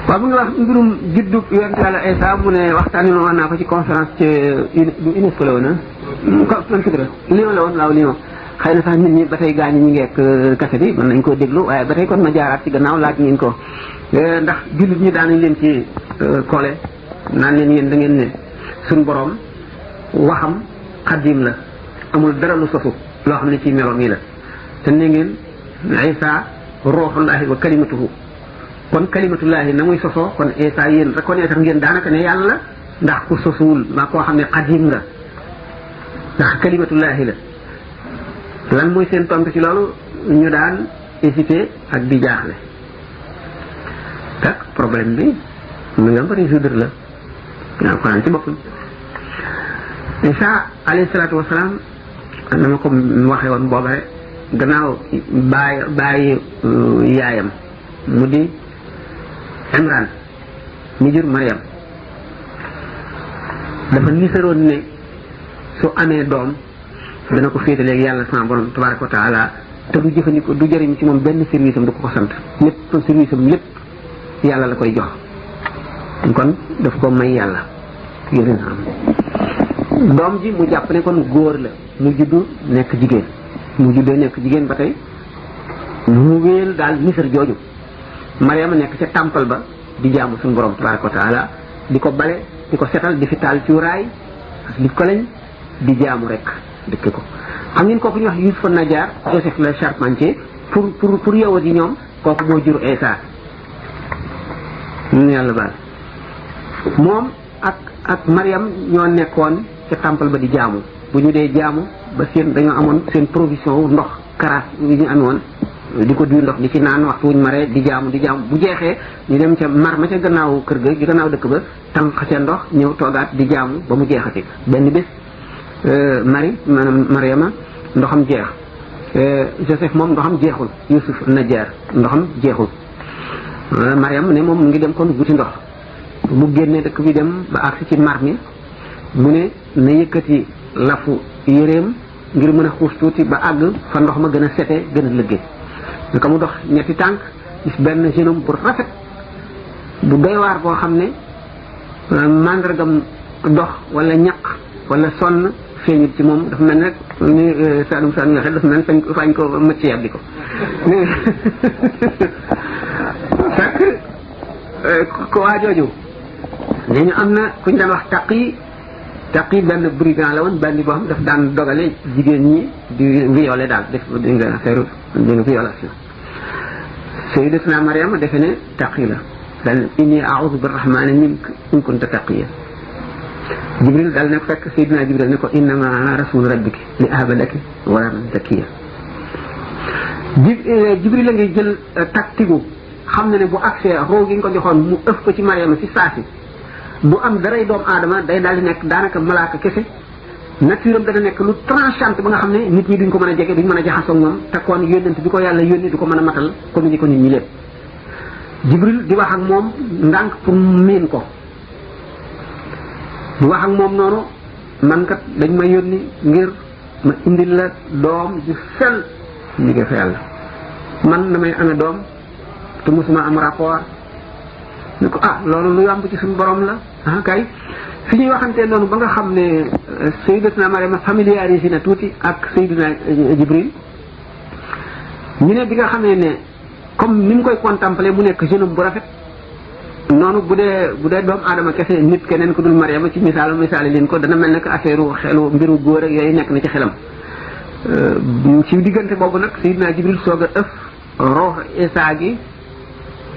waaw mu ngi wax mbirum juddub yonent Yàlla Isa mu ne waxtaan woon naa ko ci conférence ci UNESCO la woon man fi Lyon la woon waaw Lyon xëy na sax nit ñi ba tey gaañu ñu ngi ak kase bi mën nañ koo déglu waaye ba tey kon ma jaaraat ci gannaaw laaj ngeen ko ndax jullit ñi daanañ leen ci kole naan leen yéen da ngeen ne suñ borom waxam xadim la amul dara lu sosu loo xam ne ci meloom yi la te ne ngeen Isa ruuxullaahi wa kalimatuhu kon kalimatullaahi na muy sosoo kon Isa yéen reconnaître ngeen daanaka ne yàlla la ndax ku sosuwul maa koo xam ne xadim nga ndax kalimatullaahi la lan mooy seen tontu ci loolu ñu daan hésité ak di jaaxle tak problème bi mu nga bari résoudre la waaw kon ci boppam Isa alayhi salaatu wasalaam na ma ko waxee woon booba rek gannaaw bàyyi yaayam mu di Imran mi jur Mariam dafa nisaroon ne su amee doom dana ko féete léegi yàlla sama borom tabaraka wa taala te du jëfandikoo du jëriñ ci moom benn service am du ko sant lépp service am lépp yàlla la koy jox kon daf ko may yàlla yéen am doom ji mu jàpp ne kon góor la mu juddu nekk jigéen mu juddoo nekk jigéen ba tey mu wéel daal nisar jooju Mariama nekk ca tàmpal ba di jaamu suñu borom tabaraka wa taala di ko bale di ko setal di fi taal cuuraay ak di ko lañ di jaamu rek dëkk ko xam ngeen kooku ñuy wax Yuusuf Najaar Joseph le Charpentier pour yowat yi ñoom kooku moo jur Isa ñu yàlla baal moom ak Mariam ñoo nekkoon ca temple ba di jaamu bu ñu dee jaamu ba seen dañoo amoon seen provision wu ndox karaas yi ñu amoon di ko duy ndox di ci naan waxtu wuñ maree di jaamu bu jeexee ñu dem ca mar ma ca gannaaw kër ga ci gannaaw dëkk ba tànq ca ndox ñëw toogaat di jaamu ba mu jeexati benn bés maanaam Mariama ndoxam jeex Joseph moom ndoxam jeexul Yuusuf Najaar ndoxam jeexul Mariam ne moom mu ngi dem kon wuti ndox mu génne dëkk bi dem ba agsi ci mar mi mu ne na yëkkati lafu yéreem ngir mën a xuus tuuti ba àgg fa ndox ma gën a sete gën a lëggee naka mu dox ñetti tànk gis benn jeune homme bu rafet bu doy waar boo xam ne màndargam dox wala ñaq wala sonn feeñut ci moom dafa mel ne rek ni Saalum waxee dafa mel ne fañ ko mëcc yàbbi ko fekk ko waa jooju nee ñu am na ku ñu daan wax taqi benn brigand la woon bandi boo xam daf daan dogale jigéen ñi di violé daal def di nga affaire di nga violation Sayyidatuna Mariama defe ne taqi la dal inni a'udhu birrahmani minka in kunta taqiya Jibril dal ne fekk Sayyidina Jibril ne ko innama ana rasul rabbiki li ahaba laki ghulaman zakiya Jibril la ngay jël tactigu xam na ne bu accès roo gi nga ko joxoon mu ëf ko ci Mariama ci saasi du am daray doomu aadama day daal di nekk daanaka malaaka kese nature am dana nekk lu tranchante ba nga xam ne nit ñi duñ ko mën a jege duñ mën a jaxasoo ak moom te kon yónnent bi ko yàlla yónni du ko mën a matal comme ni ko nit ñi lépp Jibril di wax ak moom ndànk pour miin ko di wax ak moom noonu man kat dañ ma yónni ngir ma indil la doom ju sell liggéey fa yàlla man damay amee doom te mosuma am rapport ni ko loolu lu yomb ci suñu borom la kay fi ñuy waxantee noonu ba nga xam ne Sayyidatuna Mariama familiarisé na tuuti ak Sayyidina Jibril ñu ne bi nga xamee ne comme ni mu koy contempler mu nekk jeune bu rafet noonu bu dee doomu aadama kese nit keneen ku dul Mariama ci misaale leen ko dana mel ne que affaire xelu mbiru góor ak yooyu nekk na ci xelam ci diggante boobu nag Sayyidina Jibril soog a ëf roox Isa gi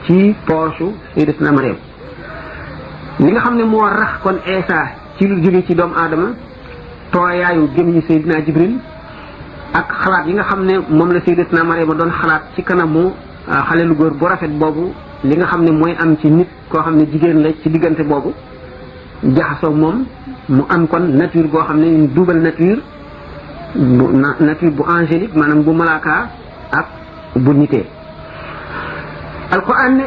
ci poche Sayyidatuna Mariam li nga xam ne moo rax kon Isa ci lu jóge ci doomu aadama tooyaayu gémmiñu Sayyidina Jibril ak xalaat yi nga xam ne moom la Sayyidatuna Mariam doon xalaat ci kanamu xale lu góor bu rafet boobu li nga xam ne mooy am ci nit koo xam ne jigéen la ci diggante boobu jaxasoo moom mu am kon nature boo xam ne une double nature bu angélique maanaam bu malaaka ak bu nitee alquran ne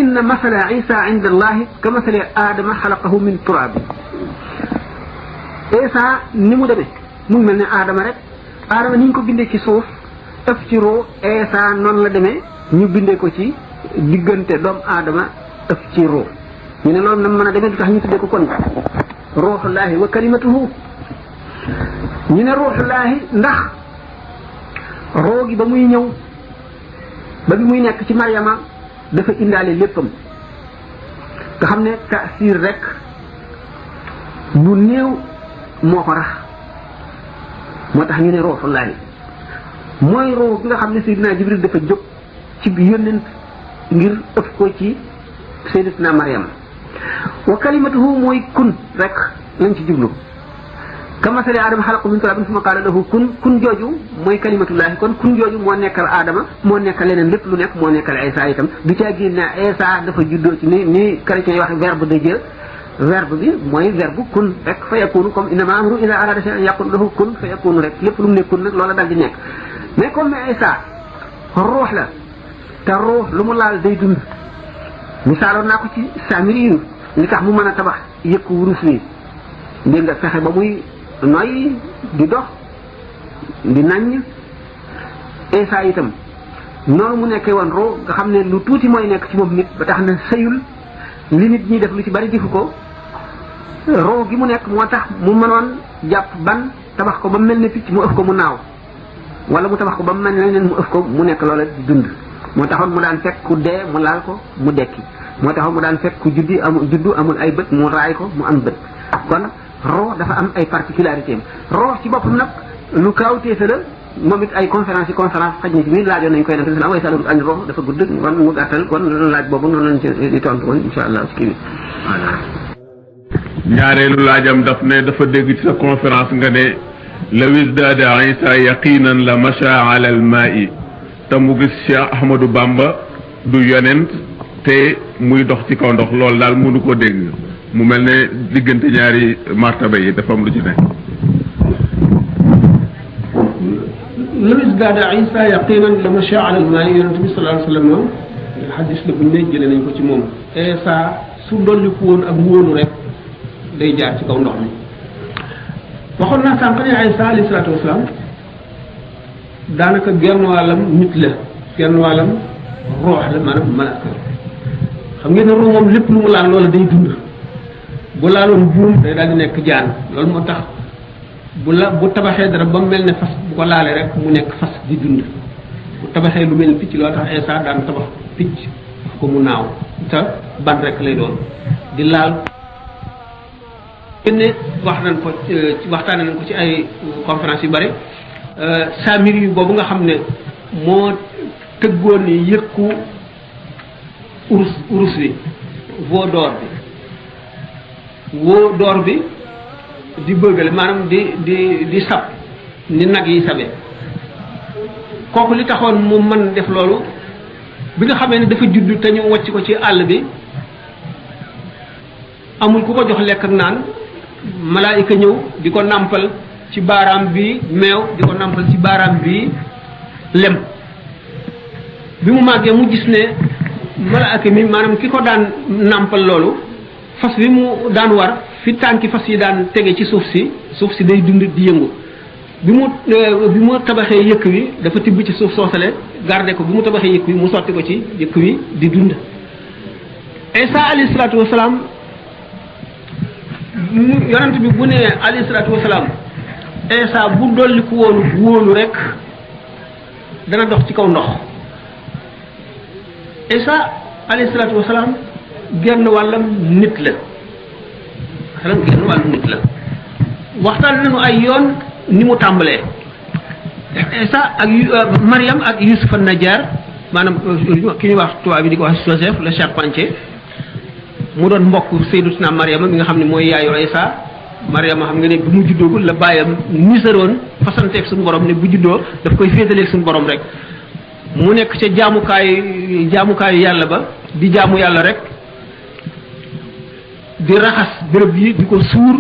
inna masala isa inda allahi ka masali aadama xalaqahu min turab isa ni mu demee mu ngi mel ne aadama rek aadama ni ñu ko bindee ci suuf ëf ci roo isa noonu la demee ñu bindee ko ci diggante doomu aadama ëf ci ruux ñu ne loolu na mën a demee du tax ñu tuddee ko kon ruuxullaahi wa kalimatuhu ñu ne ruuxullaahi ndax roo gi ba muy ñëw ba bi muy nekk ci Maryama dafa indaale léppam nga xam ne taasiir rek bu néew moo ko rax moo tax ñu ne ruuxullaahi mooy roo gi nga xam ne Seydina Jibril dafa jóg ci yónnent ngir ëf ko ci Sayyidatuna Maryama wa kalimatuhu mooy kun rek lañ ci jublu kamasali aadama xalaqu min turabin summa qaala lahu kun jooju mooy kalimatullahi kon kun jooju moo nekkal aadama moo nekkal leneen lépp lu nekk moo nekkal Isa itam du caa génne Isa dafa juddoo ci ni chrétien yi wax verbe de Dieu verbe bi mooy verbe kun rek fa yakunu comme innama amru ida arada shay'an yaqulu lahu kun fa yakunu rek lépp lu mu nekkul nag loola dal di nekk mais comme Isa ruux la te ruux lu mu laal day dund misaaloon naa ko ci Samiri yu li tax mu mën a tabax yëkku wurus wi dégg nga fexe ba muy noy di dox di naññ Isa itam noonu mu nekkee woon roo nga xam ne lu tuuti mooy nekk ci moom nit ba tax na sëyul li nit ñi def lu ci bari defu ko roo gi mu nekk moo tax mu mënoon jàpp ban tabax ko ba mel ne picc mu ëf ko mu naaw wala mu tabax ko ba mel ne leneen mu ëf ko mu nekk loola di dund moo taxoon mu daan fekk ku dee mu laal ko mu dekki moo taxoon mu daan fekk ku juddu amul ay bët mu raay ko mu am bët kon roo dafa am ay particularité am roo ci boppam nag lu kaaw téese la moom it ay conférence xaj na ci biir laajoon nañu koy nag islam way salu añ roo dafa gudd kon mu gàttal kon laaj boobu noonu lañ ci di tontu woon insha allah ci kii bi ñaareelu laajam daf ne dafa dégg ci sa conférence nga ne law izdaada Isa yaqinan la masha ala al maa'i te mu gis Cheikh Ahmadou Bamba du yonent te muy dox ci kaw ndox loolu daal mënu ko dégg mu mel ne diggante ñaari martaba yi dafa am lu ci ne law izdaada Isa yaqinan la masha ala al maa'i yonent bi sallallahu alayhi wa sallam xadis la bu ne jëlee nañ ko ci moom Isa su dolli ko woon ak wóolu rek day jaar ci kaw ndox mi waxoon naa sànq ne Isa alayhi salaatu wasalaam daanaka genn wàllam nit la genn wàllam roox la maanaam malaaka xam ngeen ne roo moom lépp lu mu laal loola day dund bu laaloon buum day daal di nekk jaan loolu moo tax bu tabaxee dara ba mu mel ne fas bu ko laalee rek mu nekk fas di dund bu tabaxee lu mel ni picc loolu tax Isa daan tabax picc daf ko mu naaw te ban rek lay doon di laal ne waxtaane nañ ko ci ay conférence yu bari Samiri yu boobu nga xam ne moo tëggoon ni yëkku urus bi veau d'or bi di bëggale maanaam di sab ni nag yi sabe kooku li taxoon mu mën def loolu bi nga xamee ne dafa judd te ñu wàcc ko ci àll bi amul ku ko jox lekk ak naan malaayika ñëw di ko nàmpal ci baaraam bi meew di ko nàmpal ci baaraam bi lem bi mu màggee mu gis ne malaayika mi maanaam ki ko daan nàmpal loolu fas bi mu daan war fi tànki fas yi daan tege ci suuf si day dund di yëngu bi mu tabaxee yëkk wi dafa tibb ci suuf soosale garde ko bi mu tabaxee yëkk wi mu sotti ko ci yëkk wi di dund Isa alayhi salaatu wasalaam yonent bi bu ne alayhi salaatu wasalaam Isa bu dolli ku woonu wóolu rek dana dox ci kaw ndox Isa alayhi salaatu wasalaam genn wàllam nit la waxtaan nañu ay yoon ni mu tàmbalee Isa ak Mariam ak Yusuf an-Najjar maanaam ki ñuy wax tubaab bi di ko wax Joseph le charpentier mu doon mbokk Sayyidatuna Mariama mi nga xam ne mooy yaayu Isa Mariama xam nga ne bu mu juddoogul la bàyyam nisaroon fasanteeg suñu borom ne bu juddoo daf koy féetaleeg suñu borom rek mu nekk ca jaamukaayu yàlla ba di jaamu yàlla rek di raxas béréb yi di ko suur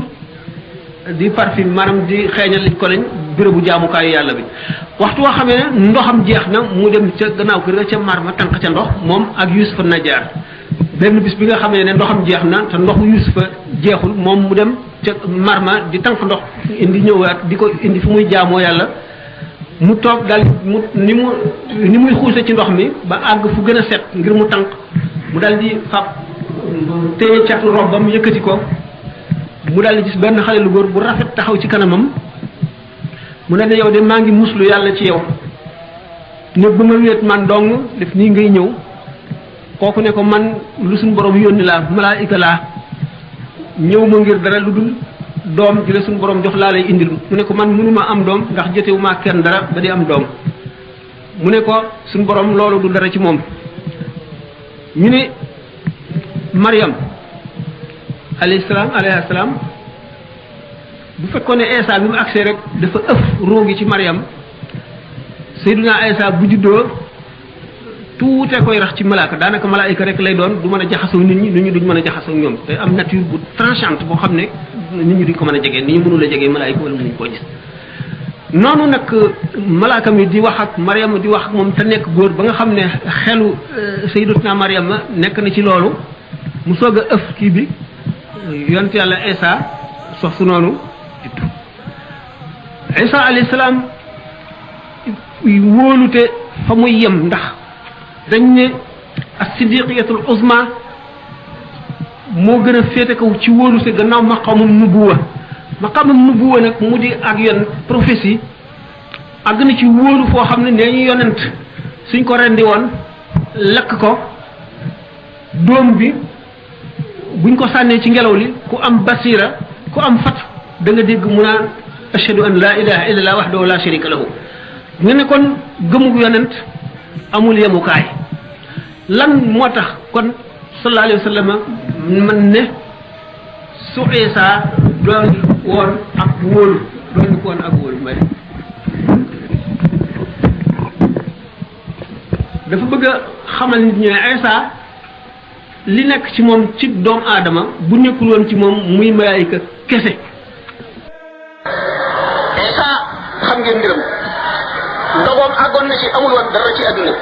di parfum maanaam di xeeñal liñ ko lañ bérébu jaamukaayu yàlla bi waxtu woo xamee ne ndoxam jeex na mu dem ca gannaaw kër ga ca Marma tànq ca ndox moom ak Yusufa Najjar benn bis bi nga xamee ne ndoxam jeex na te ndoxu Yusufa jeexul moom mu dem ca Marma di tànq ndox indi ñëwaat di ko indi fu muy jaamoo yàlla mu toog daal ni muy xuuse ci ndox mi ba àgg fu gën a set ngir mu tànq mu dal di fab téye catu robbam yëkkati ko mu daal di gis benn xale lu góor bu rafet taxaw ci kanamam mu ne yow de maa ngi muslu yàlla ci yow ne ba ma wéet man dong def nii ngay ñëw kooku ne ko man lu suñu borom yónni laa malaayika laa ñëw ma ngir dara lu dul doom ji la suñu borom jox laa lay indil mu ne ko man mënuma am doom ndax jotewu maa kenn dara ba di am doom mu ne ko suñu borom loolu du dara ci moom. ñu ne Mariam alayhi salaam bu fekkoon ne Isa bi mu agsee rek dafa ëf roogi ci Mariam Seydina Isa bu juddoo tuute koy rax ci malaaka daanaka malaayika rek lay doon du mën a jaxasoo nit ñi duñ mën a jaxasoo ñoom te am nature bu tranchante boo xam ne nit ñi duñ ko mën a jege nit ñi mënul a jege malaayika wala mënuñ koo gis. noonu nag malaaka mi di wax ak Mariam di wax ak moom te nekk góor ba nga xam ne xelu Sayyidatuna Mariam nekk na ci loolu mu soog a ëf kii bi yonent yàlla Isa sox su noonu Isa alayhi salaam wóolute fa muy yem ndax dañ ne as-siddiqiyatul uzma moo gën a féete kaw ci wóolute gannaaw maqamum nubuwa maqamum nubuwa nag mu di ak yoon prophétie àgg na ci wóolu foo xam ne nee ñu yonent suñ ko rendi woon lakk ko doom bi buñ ko sànnee ci ngelaw li ku am basira ku am fat da nga dégg mu naan ashhadu an la ilaha illallah wahdahu la sharika lahu nga ne kon gëmug yonent amul yemukaay lan moo tax kon sallallahu alayhi wa sallam man ne su Isa doon woon ak wóolu doon ko woon ak wóolu may dafa bëgg a xamal nit ñi ne Isa li nekk ci moom ci doomu aadama bu nekkul woon ci moom muy malaayika kese. Isa xam ngeen mbiram ndogoom àggoon na ci amul woon dara ci àdduna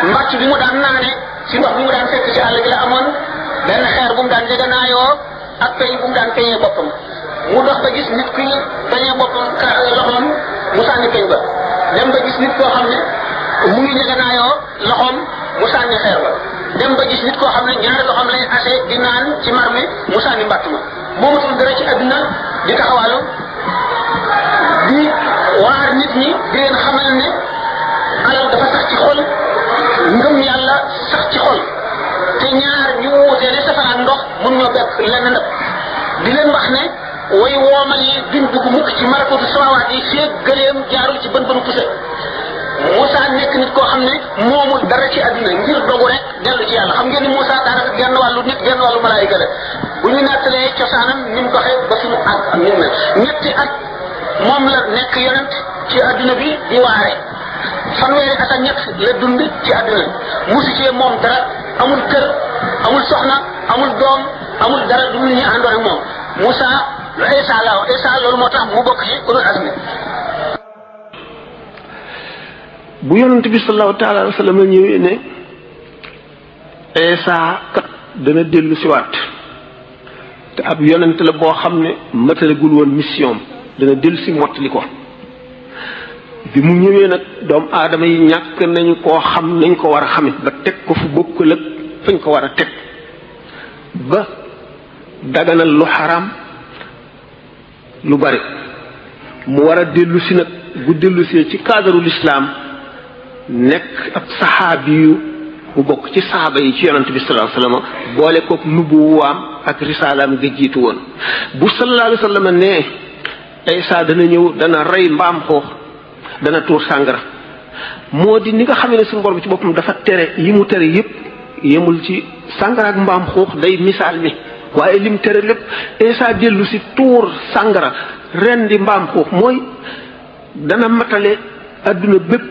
mbàcc bi mu daan naane si ndox bi mu daan fekk ci àll gi la amoon benn xeer bu mu daan jeganaayoo ak peñ bu mu daan peñee boppam mu dox ba gis nit ki peñee boppam loxoom mu sànni peñ ba dem ba gis nit koo xam ne mu ngi jeganaayoo loxoom mu sànni xeer ba dem ba gis nit koo xam ne ñaari loxoom lay ase di naan ci mar mi mu sànni mbàtt ma moomatul dara ci àdduna di taxawaalu di waar nit ñi di leen xamal ne alal dafa sax ci xol ngëm yàlla sax ci xol te ñaar ñu wuutee ne safara ak ndox mun ñoo bekk lenn ndab di leen wax ne way woomal yi duñ dugg mukk ci malakutu samawaat yi feeg gëleem jaarul ci bën bënu puse Moussa nekk nit koo xam ne moomul dara ci àdduna ngir dogu rek dellu ci yàlla xam ngeen ni Moussa daanaka genn wàllu nit genn wàllu malaayika la bu ñu nettalee cosaanam ni mu doxee ba suñu àgg am ni mu mel ñetti at moom la nekk yonent ci àdduna bi di waare fanweeri at ak ñett la dund ci àdduna musu cee moom dara amul kër amul soxna amul doom amul dara du ñu àndoon ak moom Moussa lu Isa la wax Isa loolu moo tax mu bokk ci ulul azmi. bu yonent bi sallallahu taala alayhi wa sallam ñëwee ne Isa kat dana dellu siwaat te ab yonent la boo xam ne matalagul woon mission dana dellu si mottali ko bi mu ñëwee nag doomu aadama yi ñàkk nañu koo xam nañ ko war a xame ba teg ko fu bokkul ak fañ ko war a teg ba daganal lu xaraam lu bari mu war a dellu si nag bu dellu see ci cadre l'islam nekk ab saxaabi yu bu bokk ci saxaaba yi ci yonent bi sallallahu alayhi wasallam boole kook nubuwaam ak risalaam nga jiitu woon bu sallallahu alayhi wasallam ne Isa dana ñëw dana rey mbaam xoox dana tuur sàngara moo di ni nga xam ne suñu borom bi ci boppam dafa tere yi mu tere yépp yemul ci sàngara ak mbaam xuux day misaal mi waaye lim tere lépp Isa dellu si tuur sàngara ren di mbaam xuux mooy dana matale adduna bépp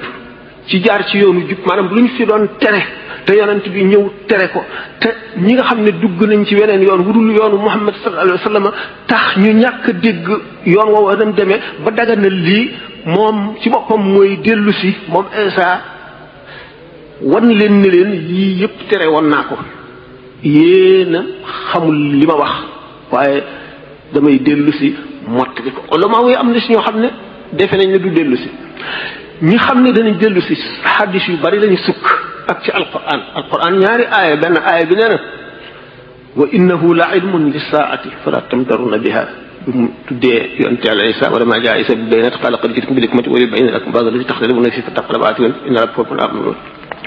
ci jaar ci yoonu jub maanaam lu ñu fi doon tere te yonent bi ñëw tere ko te ñi nga xam ne dugg nañ ci weneen yoon wudul yoonu Muhammad sallallahu alayhi wa sallam tax ñu ñàkk dégg yoon woowu dem demee ba daganal lii moom ci boppam mooy dellu si moom Isa wan leen ne leen yii yëpp tere woon naa ko yéena xamul li ma wax waaye damay dellu si mottali ko ulama yi am na si ñoo xam ne defe nañ ne du dellu si ñi xam ne danañ dellu si hadis yu bari lañu sukk ak ci alquran ñaari aaya benn aaya bi nee na wa innahu la ilmun lissaati fala tamtaruna biha bu mu tuddee yonte yàlla Isa wala ma jaa Isa bi bayyinati qala qad ji'tukum bil hikmati wa yubayyinu lakum ba'da allati takhtalifuna fihi fattaqu inna rabbakum la'amun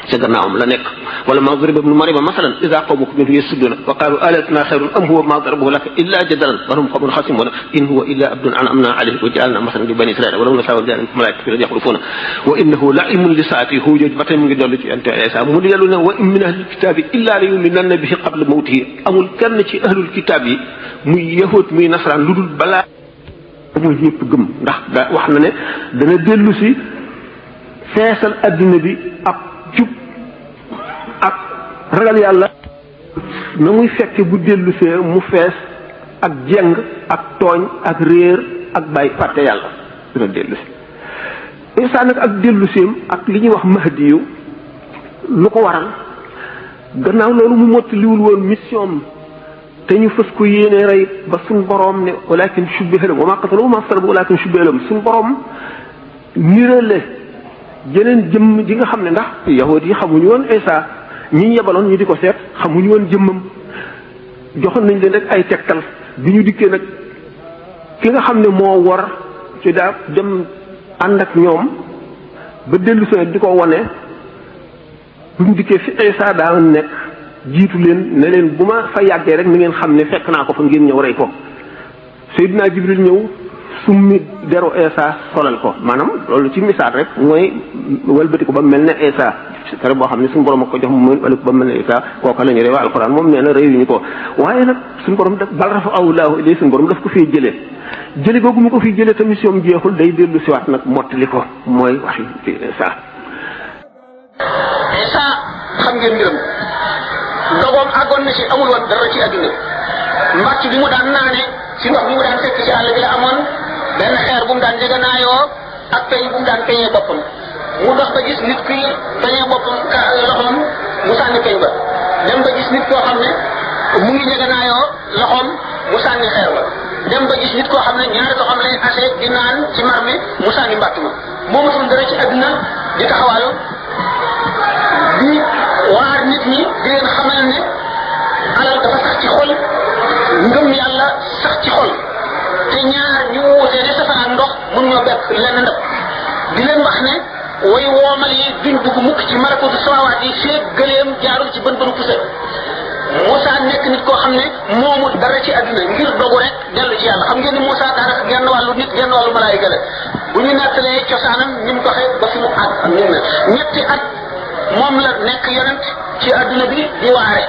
ca gannaawam la nekk wala ma duriba ibnu Maryama masalan iza qawmuka minhu yasudduna wa qalu alatuna khayrun am huwa ma darabahu laka illa jadalan wa hum qawmun khasimun in huwa illa abdun an'amna alayhi wa ja'alna masalan li bani israila wa law nasa'u ja'alna malaa'ikatan yakhlufuna wa innahu la'ilmun lisaa'ati hujuj ba tey mu ngi dollu ci yonte Isa mu dellu ne wa in min ahlil kitaabi illa la yu'minanna bihi qabla mawtihi amul kenn ci ahlul kitaab yi muy yahud muy nasaraan lu dul balaa muy ñëpp gëm ndax da wax na ne dana dellu si feesal adduna bi ak jub ak ragal yàlla na muy fekke bu dellu see mu fees ak jeng ak tooñ ak réer ak bàyyi fàtte yàlla dina dellu si Isa nag ak dellu seem ak li ñuy wax mahdi yu lu ko waral gannaaw loolu mu mottaliwul woon mission te ñu fës ko yéene rey ba suñ boroom ne walakin shubbiha lahum wa ma qataluhu wa ma salabuhu walakin shubbiha lahum suñ boroom nirale jeneen jëmm ji nga xam ne ndax yahud yi xamuñu woon Isa ñi ñu yebaloon ñu di ko seet xamuñu woon jëmmam joxoon nañ leen rek ay tegtal bi ñu dikkee nag ki nga xam ne moo war ci daa dem ànd ak ñoom ba dellu see di ko wane bu ñu dikkee fi Isa daa nekk jiitu leen ne leen bu ma fa yàggee rek ni ngeen xam ne fekk naa ko fa ngeen ñëw rey ko Seydina Jibril ñëw summi deru Isa solal ko maanaam loolu ci misaal rek mooy walbati ko ba mel ne Isa kare boo xam ne suñu borom a ko jox mu wala ba mel ne Isa kooka la ñu rewa alquran moom nee na réewuñu ko waaye nag suñu borom daf bal rafa awlaahu ilay suñu borom daf ko fiy jëlee googu mu ko fiy jëlee te mission jeexul day dellu siwaat nag mottali ko mooy waxi ci Isa xam ngeen mbiram dogoom àggoon na ci amul woon dara ci àdduna mbàcc bi mu daan naane ci ndox bi mu daan fekk ci àll bi la amoon benn xeer bu mu daan jeganaayoo ak peñ bu mu daan peñee boppam mu dox ba gis nit ki peñee boppam loxoom mu sànni peñ ba dem ba gis nit koo xam ne mu ngi jeganaayoo loxoom mu sànni xeer ba dem ba gis nit koo xam ne ñaari loxoom lay ase di naan ci mar mi mu sànni mbàtt ma moomatul dara ci àdduna di taxawaalu di waar nit ñi di leen xamal ne alal dafa sax ci xol ngëm yàlla sax ci xol te ñaar ñu wuutee ne safara ndox mun ñoo bekk lenn ndab di leen wax ne way woomal yi duñ dugg mukk ci malakutu sawawaat yi feeg gëleem jaarul ci bën bënu pusa Moussa nekk nit koo xam ne moomul dara ci àdduna ngir dogu rek dellu ci yàlla xam ngeen ni Moussa daanaka genn wàllu nit genn wàllu malaayika la bu ñu nettalee cosaanam ni mu doxee ba fi mu àgg am ñu ne ñetti at moom la nekk yonent ci àdduna bi di waare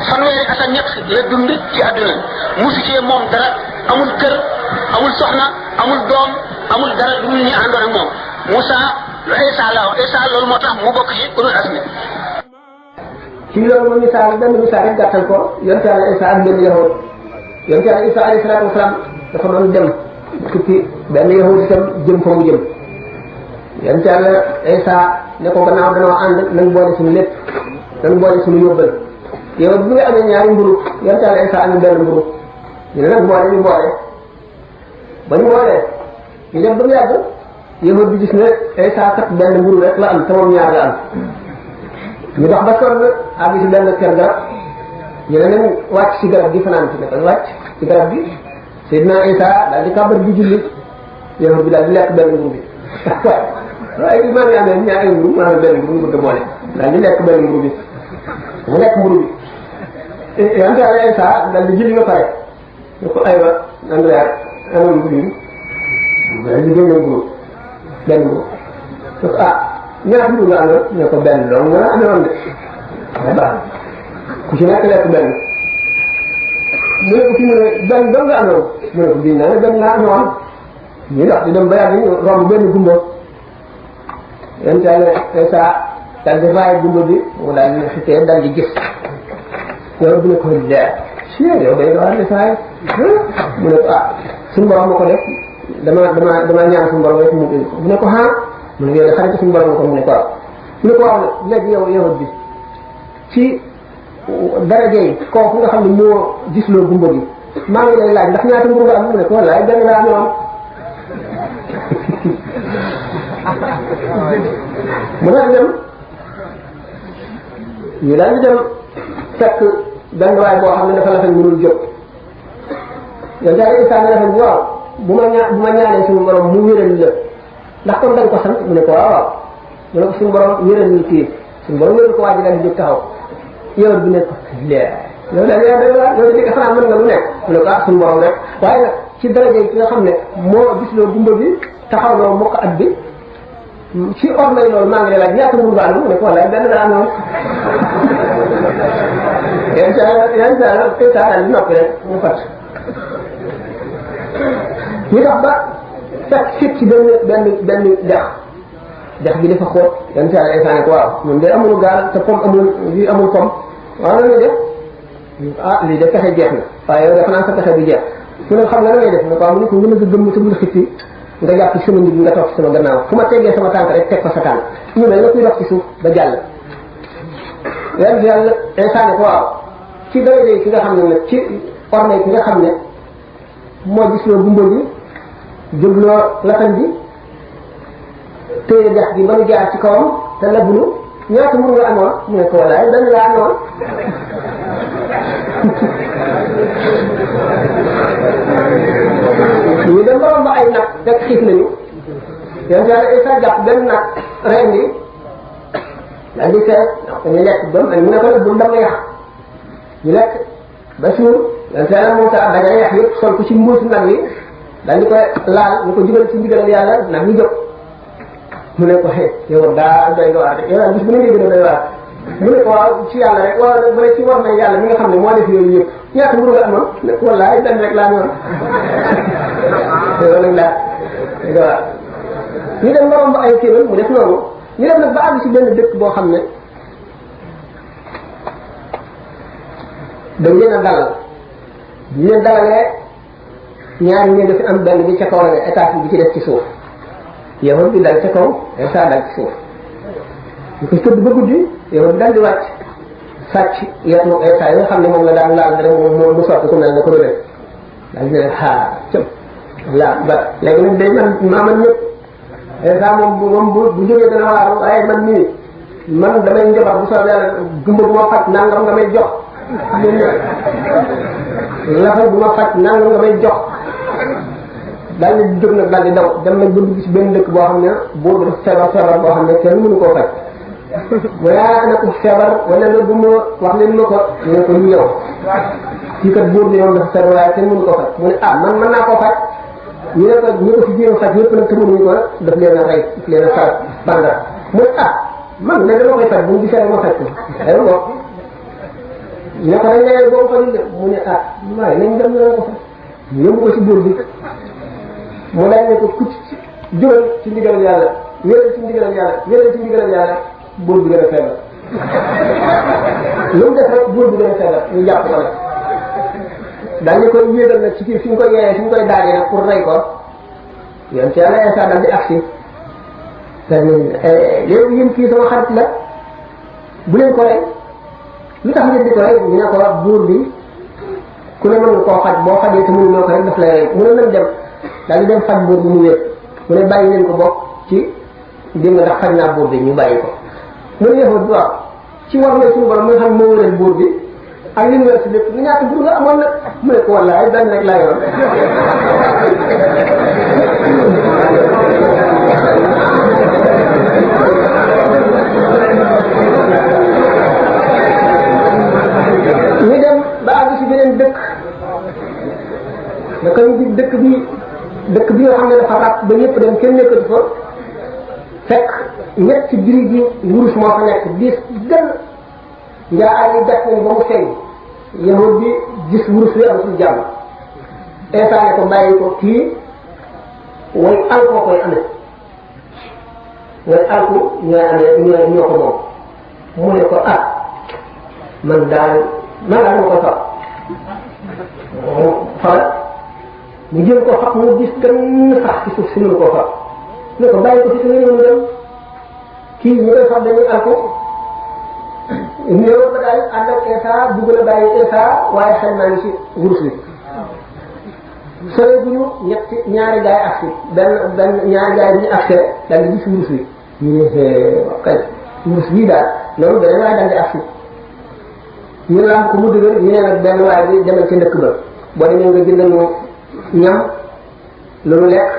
fanweeri at ak ñett la dund ci àdduna musu cee moom dara amul kër amul soxna amul doom amul dara lu ñu àndoon ak moom Moussa lu Isa la wax Isa loolu moo tax mu bokk ci ulul azmi ci loolu mooy misaal benn misaal rek gàttal ko yonte yàlla Isa ak benn yahud yonte yàlla Isa alayhi salaatu wasalaam dafa doon dem tukki benn yahud itam jëm fa mu jëm yonte yàlla Isa ne ko gannaaw danoo ànd nañ boole suñu lépp nañ boole suñu yóbbal yow bi nga amee ñaari mburu yonte yàlla Isa am benn mburu ñu ne nag boole ñu boole ba ñu boolee ñu dem ba mu yàgg yahud bi gis ne Isa kat benn mburu rek la am te moom ñaar la am ñu dox ba sonn àgg ci benn kër garab ñu ne nañ wàcc ci garab gi fanaan ci nekk wàcc ci garab gi Seydina Isa daal di kàbbar di julli yow bi daal di lekk benn mburu bi waaye maa ngi amee ñaari mburu maa ngi benn mburu mu bëgg a boole daal di lekk benn mburu bi mu lekk mburu bi yonte Yàlla Isa daal di julli ba pare ñu ko aywa Andrea ana mburu yi daal di génne mburu benn mburu donc ñaata mburu nga amoon ñu ne ko benn dong nga amee woon de mais baax ku ci nekk lekk benn mu ne ko fi mu ne benn dong nga amoon mu ne ko bii naa ne benn laa amoon ñu dox di dem ba yàgg ñu romb benn gumba yonte Yàlla Isa daal di raay gumba bi mu daal di xitee daal di gis yow bu ne ko leer si yow day war di saay mu ne ko suñu borom ma ko def dama ñaan suñu borom rek mu ne ko mu ne yow de xarit suñu borom ko mu ne ko mu ne ko wax ne léegi yow bi ci daraja yi kooku nga xam ne moo gisloo gumba gi maa ngi lay laaj ndax ñaata mburu nga am mu ne ko wallaay benn laa amoon mu daal di dem ñu daal di dem fekk benn waay boo xam ne dafa la fa mënul jóg yow daal insaan la fa waaw bu ma ñaanee suñu borom mu wéral la ndax kon dañ ko sant mu ne ko waaw mu ne ko suñu borom wéral ñu kii suñu borom wéral ko waa ji daal di jóg taxaw yow bi ne ko yow daal yow di xanaa mën nga lu nekk mu ne ko suñu borom rek waaye nag ci daraja yi ki nga xam ne moo gis loo gumba bi taxaw loo mokk at bi ci or lay loolu maa ngi lay laaj ñaata mbir baal mu ne ko wallaay benn daa noonu yan saa di noppi rek mu fat ñu tax ba fekk fit ci benn dex gi dafa xóot yan saa la insaan ko waaw ñun de amul gaal te pom amul pom waaw na ngay def lii de pexe jeex na waaye yow defe naa sa pexe bi jeex mu ne xam nga na ngay def ne ko mu ne ko gën a gëm sa bul xitti nga jàpp ci sama ndig nga toog ci sama gannaaw fu ma teggee sama tànk rek teg ko sa tànk ñu mel nga kuy dox ci suuf ba jàll yàlla insaan ko waaw ci daraja ki nga xam ne nag ci orne ki nga xam ne moo gis loo gumba bi jógloo lafan bi téye dex gi ba nu jaar ci kawam te labunu ñaata mun nga amoon mu ne ko walaay dañ laa amoon ñu dem borom ba ay nag fekk xiif nañu yoon si yàlla isa jàpp benn nag ren bi daal di seet dañuy lekk ba mu ne ko nag bul dama yàq ñu lekk ba suur yoon si yàlla Muusa dajale yàq yëpp sol ko ci mbuusu nag yi daal di koy laal ñu ko jugal ci ndigalal yàlla nag ñu jóg mu ne ko yow daa doy waar de yow bis bu ne ngay gën a doy waar mu ne ko waaw ci yàlla rek wala bu ne ci war na yàlla mi nga xam ne moo def yooyu yëpp ñaata mburu nga amoon ne ko wallaay benn rek laa ñoon yow nag laa waaw ñu dem borom ba ay kéwél mu def noonu ñu dem nag ba àgg ci benn dëkk boo xam ne dañ leen a dalal ñu leen dalalee ñaari ñee dafi am benn bi ca kaw la ne étage bi ci def ci suuf yow bi dal ca kaw Isa dal ci suuf ñu koy tëdd ba guddi yow dal di wàcc sàcc yetu Isa yi nga xam ne moom la daan laal rek moom mu sotti ku mel ne ko doon daal di ne cëm la ba léegi nag day man ñëpp Isa moom bu jógee dana waaru waaye man nii man damay njabar bu soobee yàlla gumba bu ma faj nangam nga may jox lafa bu ma faj nangam nga may jox daal di jóg nag daal di daw dem nag ba dugg ci benn dëkk boo xam ne buur bi dafa feebar boo xam ne kenn mënu koo faj wala na ko feebar wala nga bu ma wax leen ma ko ñu ne ko ñu ñëw kii kat buur bi yoon dafa feebar waaye kenn mënu koo faj mu ne man mën naa koo faj ñu ne ko ñu ko fi jéem faj yëpp nag te mënuñu ko daf leen a rey daf leen a farat bandar mu ne man ne dama koy faj bu ñu gisee ma faj ko ay ngo ñu ne ko dañ lay boo fajul de mu ne waaye nañ dem na ko faj ñu yóbbu ko ci buur bi mu daal ne ko kucc jógal ci ndigalal yàlla wéral ci ndigalal yàlla wéral ci ndigalal yàlla buur bi gën a feebar lu mu def rek buur bi gën a feebar ñu jàpp ko nag daal di koy yéegal nag ci kii fi ñu koy yeeyee fi ñu koy daajee nag pour rey ko yoon ci yàlla Isa daal di agsi léegi yéen kii sama xarit la bu leen ko rey lu tax ngeen di ko rey ñu ne ko buur bi ku ne mën nga koo faj boo fajee te mënuloo ko rek daf lay rey mu ne nañ dem daal di dem faj buur bi mu wér mu ne bàyyi leen ko bokk ci dégg nga ndax faj naa buur bi ñu bàyyi ko mu ne yëfa du waaw ci war na suñu borom mu nga xam moo wéral buur bi ak li ñu wér si lépp ñu ñaata buur nga amoon nag mu ne ko wallaay benn rek laa yoon ñu dem ba àgg si beneen dëkk naka ñu gis dëkk bi nga xam ne dafa ràpp ba ñëpp dem kenn nekkatu fa fekk ñetti biri gi wurus moo fa nekk diis gën njaa ay def nañ ba mu feeñ yahud bi gis wurus wi am ci jàmm Isa ne ko bàyyi ko kii way al koo koy amee way alku ñooy amee ñoo ko moom mu ne ko man daal moo ko fab xoolal ñu jël ko fab mu gis gën sax ci suuf si mënu koo fab ne ko bàyyi ko fi nga ñëw dem kii ñu koy fab dañuy alku ñëw ba daal ànd ak Isa bugg la bàyyi Isa waaye xel naa ngi ci wurus bi sore bu ñu ñaari gaay agsi benn ñaari gaay bi ñu agsi daal di gis wurus bi ñu ne kay wurus bii daal loolu beneen waaye daal di agsi ñu làmp ko mu dëgër ñu ne nag benn waay bi demal ci ndëkk ba boo demee nga jëndal ñu ñam lu mu lekk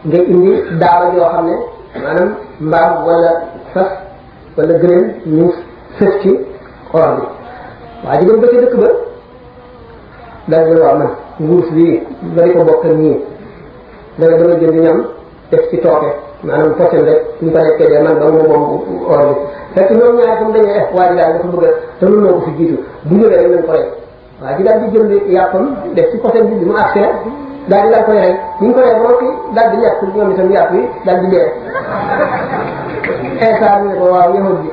nga indi daaba yoo xam ne maanaam mbaam wala fas wala gëléem ñu sës ci or bi waa ji dem ba ci dëkk ba daal di wax man nguus bi nga di ko bokkal ñii danga dama jënd ñam def ci tooke maanaam pochen rek ñu ko lekkee dee man dama moom or bi fekk ñoom ñaar fu mu dañee waa ji daal dafa bëgg a te nun noo ko fi jiitu bu ñëwee rek nañ ko rey waa ji daal di jënd yàppam def ci pochen bi mu accès daal di daal koy rey ñu ngi ko rey ba noppi daal di ñàkk ñoom itam yàpp yi daal di dee Insa ñu ne ko waaw yahud bi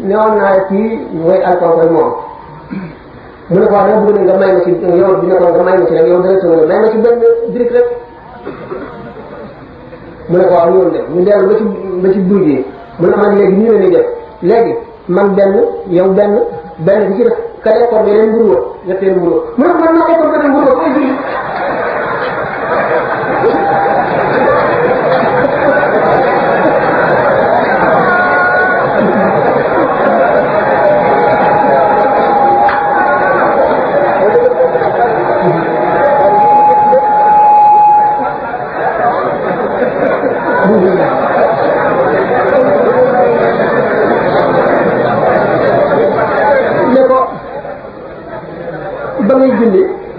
newoon naa kii mooy alcool koy moom mu ne ko wax dama bëgg nga may ma ci yow bi ne ko nga may ma ci rek yow dana tënk may ma ci benn brique rek mu ne ko wax ñoom de ñu dellu ba ci buy bi mu ne man léegi ñu ne ni def léegi man benn yow benn bi ci def ka lekkoon yeneen mburu ñetteel mburu mu ne ko man maa lekkoon beneen mburu koy julli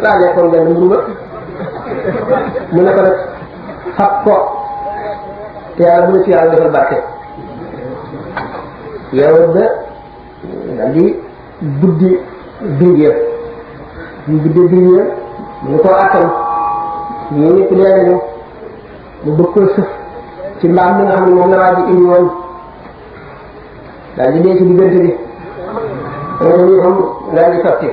laa lekkoon benn mburu ba mu ne ko nag xab ko te yàlla bu ne ci yàlla defal barke yow da daal di buddi dingéer ñu buddee dingéer mu ko attan ñii ñëpp lee nañu mu bëgg ko sëf ci mbaam mi nga xam ne moom la waa ji indi woon daal di dee ci diggante bi nga ñu xam daal di sotti